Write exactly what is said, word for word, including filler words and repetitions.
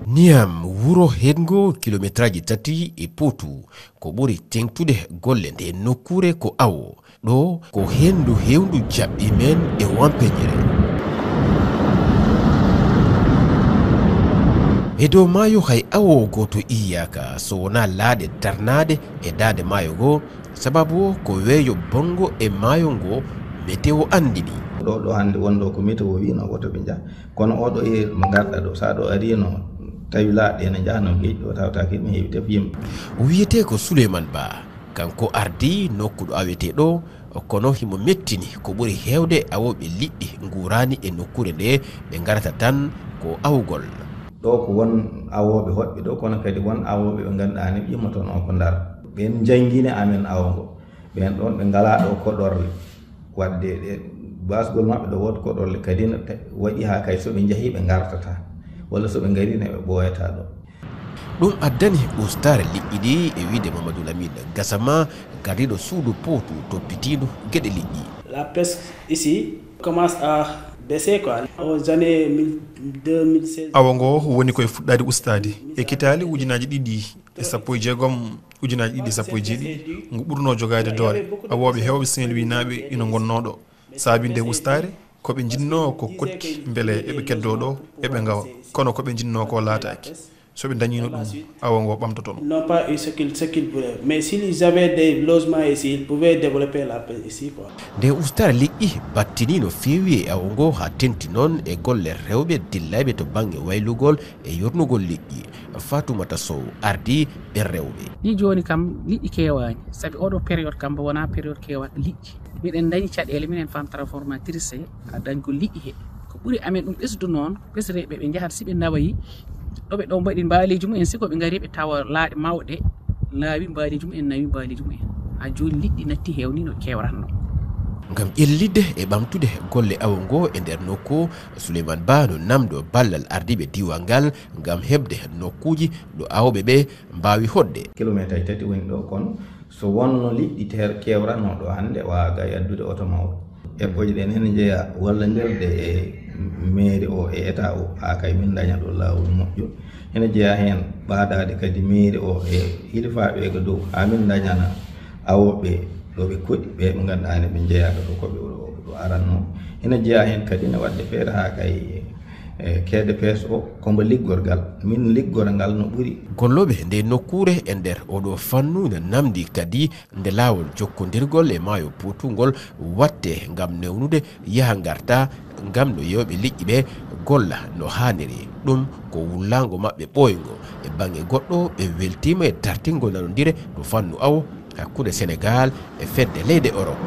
Niyam wuro heedngo kilometraaji tati e Potou, ko ɓuri teeŋtude golle nde nokkuure ko awo. Ɗo ko henndu heewndu jaɓɓi men e wampeñere. E dow maayo hay awo gooto iyaaka so wonaa laaɗe darnaaɗe e daande maayo ngo, sababu o ko weeyo bonngo e maayo ngo, meteo anndini. Ɗo, ɗo hannde wonɗo ko meteo wiino woto ɓe njah. Kono oɗo e mo ngarɗa ɗo, sa ɗo arino, tawi laaɗe ene njahno geej ɗo, tawta kadi mi heewi tef yimɓe. Wiyetee ko Souleymane Ba, kanko ardi nokku ɗo awetee ɗo, kono himo mettini ko ɓuri heewde awooɓe liɗɗi nguuraani e nokkuure nde, ɓe ngarata tan ko awgol. Ɗo ko won awooɓe hoɗɓe ɗo, kono kadi won awooɓe ɓe ngannduɗaa ne ƴimmotono ko Ndar. Ɓen njanngini amen awo ngo. Ɓen ɗon ɓe ngalaa ɗo koɗorle. Wadde ɗe basgol maɓɓe ɗo wood koɗorle kadi no te-, waɗi haa kay so ɓe njahii ɓe ngartata. Walla so ɓe ngarii ne ɓe ɓooyata ɗo. Ɗum addani ustaare liƴƴi ɗi e wiyde Mamadou Lamine Gassama, gardiiɗo suudu Potou toppitiindu geɗe liƴƴi. La pêche ici commence à baisser quoi. Aux années mille, deux mille seize. Awo ngo woni koye fuɗɗaade ustaade. E kitaali ujunaaji ɗiɗi e sappo e jeegom, ujunaaji ɗiɗi e sappo e jeeɗiɗi, ngu ɓurnoo jogaade doole. Awooɓe heewɓe Saint-Louis naaɓe ina ngonnoo ɗo. Saabinde ustaare, ko ɓe njinnoo ko koɗki mbele eɓe keddoo ɗo, eɓe ngawa. Kono ko ɓe njinnoo ko laataaki. So ɓe ndañiino ɗum, awo ngo ɓamtotono. Ils n'ont pas eu ce qu'ils, ce qu'ils voulaient. Mais s'ils avaient des logements ici, ils pouvaient développer la pêche ici, quoi. Nde ustaare liƴƴi battini no feewi e awo ngo, haa tenti noon e golle rewɓe dillayɓe to bannge waylugol e yornugol liƴƴi. Fatoumata Sow ardi ɓen rewɓe. Ni jooni kam liƴƴi keewaani, sabi oɗo période kam mbo wonaa période keewa liƴƴi. Miɗen ndañi caɗeele, minen femme transformatrice, a dañgol liƴƴi he. Ko ɓuri amen ɗum ɓesdu noon, ɓesreeɓe ɓe njahata si ɓe nawayi, ɗo ɓe ɗo mbaɗi mbaaleeji mumen, si ko ɓe ngari ɓe tawa laaɗe mawɗe, laawi mbaaleeji mumen, nawi mbaaleeji mumen. Haa jooni liƴƴi natti heewni no keewratno. Ngam ƴellitde e ɓamtude golle awo ngo e nder nokku, Souleymane Ba no namndoo ballal ardiiɓe diiwal ngal ngam heɓde nokkuuji ɗo awɓe ɓe mbaawi hoɗde. Kilomeetaaji tati woni ɗo, kono so wonno liƴƴi teer-, keewratno ɗo hannde, waawa gay addude oto mawɗo. Eɓɓooje ɗen ene njeya wallondirde e mairie o e état o, haa kay min ndaña ɗo laawol moƴƴo. Ene jeyaa heen ɓaadaade kadi mairie o e hilifaaɓe e ko dow, haa min ndañana awooɓe ɗo ɓe koɗi, ɓe ɓe ngannduɗaa ne ɓe njeyaa ɗo ko ɓe ɗo, ɗo aranno. Ene jeyaa heen kadi ne waɗde feere haa kay, e, keede pees o, ko mbo liggorgal. Min liggora ngal no ɓuri. Gollooɓe nde nokkuure e nder oɗo fannu ne namndi kadi nde laawol jokkondirgol e maayo Potou ngol watte ngam newnude yaha ngarta, ngam no yewɓe liƴƴi ɓe golla no haaniri. Ɗum ko wullaango maɓɓe ɓooyngo. E baŋnge goɗɗo, ɓe weltiima e dartingol nanondire to fannu awo hakkunde Senegaal e fedde leyɗe Orop.